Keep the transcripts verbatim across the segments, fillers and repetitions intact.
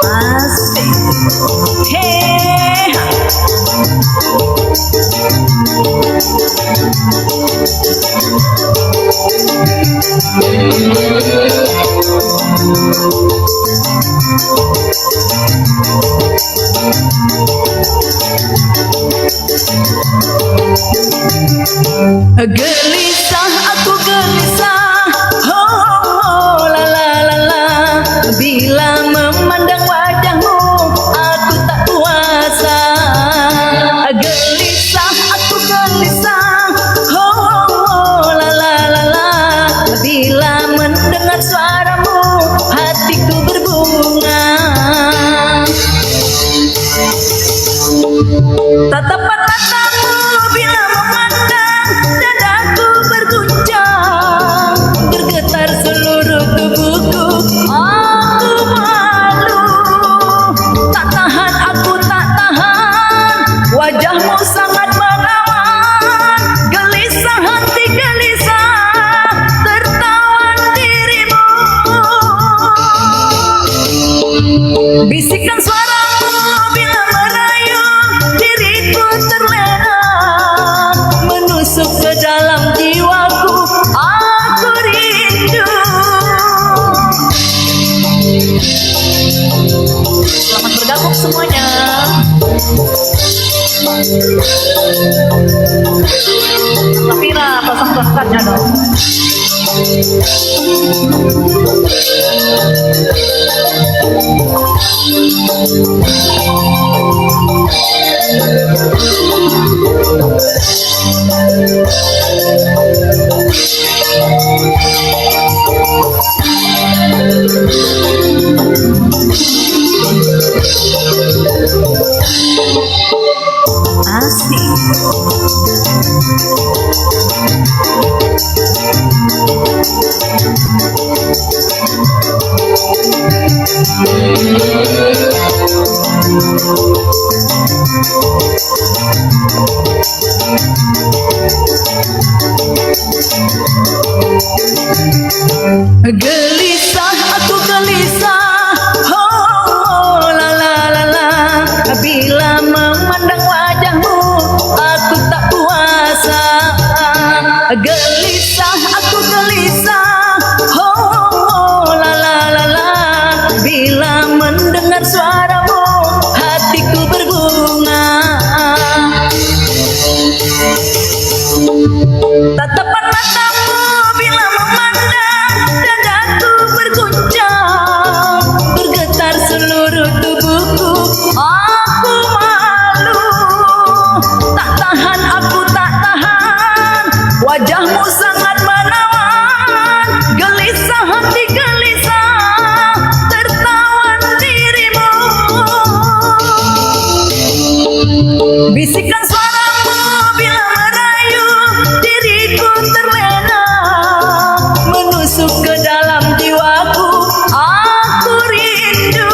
Asik. Hei. Gelisah aku gelisah, ho, ho, la, la, la, la. Bila memandang wajahmu, aku tak kuasa. Gelisah aku gelisah, ho, ho, la, la, la, la. Bila mendengar suaramu, hatiku berbunga. Tatapan matamu bila memandang, dadaku berguncang, bergetar seluruh tubuhku, aku malu. Tak tahan, aku tak tahan, wajahmu sangat menawan, gelisah hati gelisah, tertawan dirimu. Bisikan suaramu bila merayu, diriku terlena, menusuk ke dalam jiwaku, aku rindu. Selamat bergabung semuanya. Tapi lah, pasang perangkatnya dong. Asik. Gelisah aku gelisah, ho, la, la, la, la. Bila memandang wajahmu, aku tak kuasa. Gelisah aku gelisah, ho, la, la, la, la. Bila mendengar suaramu, hatiku berbunga. Tatapan matamu bila memandang, dadaku berguncang, bergetar seluruh tubuhku, aku malu. Tak tahan, aku tak tahan, wajahmu sangat menawan, gelisah hati gelisah, tertawan dirimu. Bisikan suaramu bila merayu, diriku terlena, menusuk ke dalam jiwaku, aku rindu.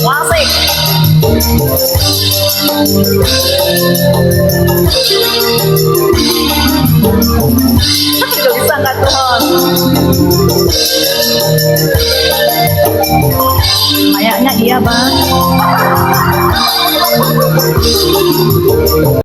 Asik. Gelisah nggak tuh, Hon? Kayaknya iya, Bang.